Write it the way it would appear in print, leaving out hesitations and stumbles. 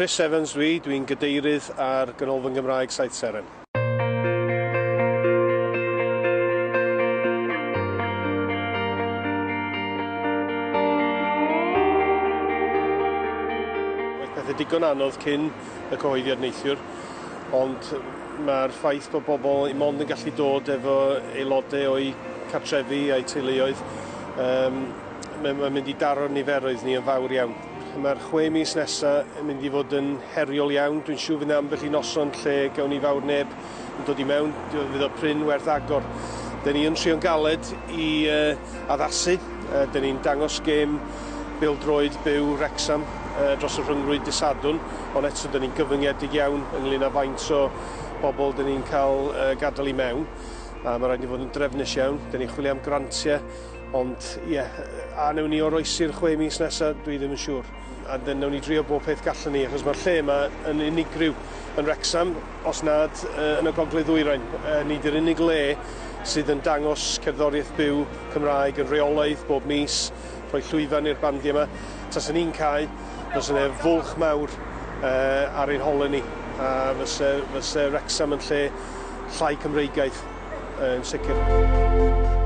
Chris Evans dwi, dwi'n gadeirydd ar Ganolfan Gymraeg Saith Seren. Roedd pethau digon anodd cyn y cyhoeddiad neithiwr, ond mae'r ffaith bod bobl i mond yn gallu dod efo aelodau o'u cartrefi a'u teuluoedd, um, mae'n ma mynd i daro'r niferoedd ni yn fawr iawn. Mae'r 6 mis nesaf yn mynd i fod yn heriol iawn. Dwi'n siŵr fydd ambell i noson lle gawn ni fawr neb yn dod i mewn, fydd o prin werth agor. Dyn ni yn trio'n galed i addasu. Dyn ni'n dangos gêm bêl-droed byw Wrecsam dros y rhyngrwyd dydd Sadwrn, ond eto dyn ni'n gyfyngedig iawn ynglyn â faint o bobl dyn ni'n cael gadael i mewn. A mae rhaid ni fod yn drefnus iawn. Dyn ni'n chwilio am grantiau, ond ie, yeah, a newn ni oroesi'r 6 mis nesaf, dwi ddim yn siŵr. A dyn newn ni drio bob peth gallwn ni, achos mae'r lle yma yn unigryw yn Wrecsam, os nad yn y Gogledd Ddwyrain. Nid yr unig le sydd yn dangos cerddoriaeth byw Cymraeg yn rheolaidd bob mis, rhoi llwyfan i'r bandiau yma. Taswn ni'n cau, fysa yna fwlch mawr ar ein holau ni, a fysa Wrecsam yn lle llai Cymreigaidd yn sicr.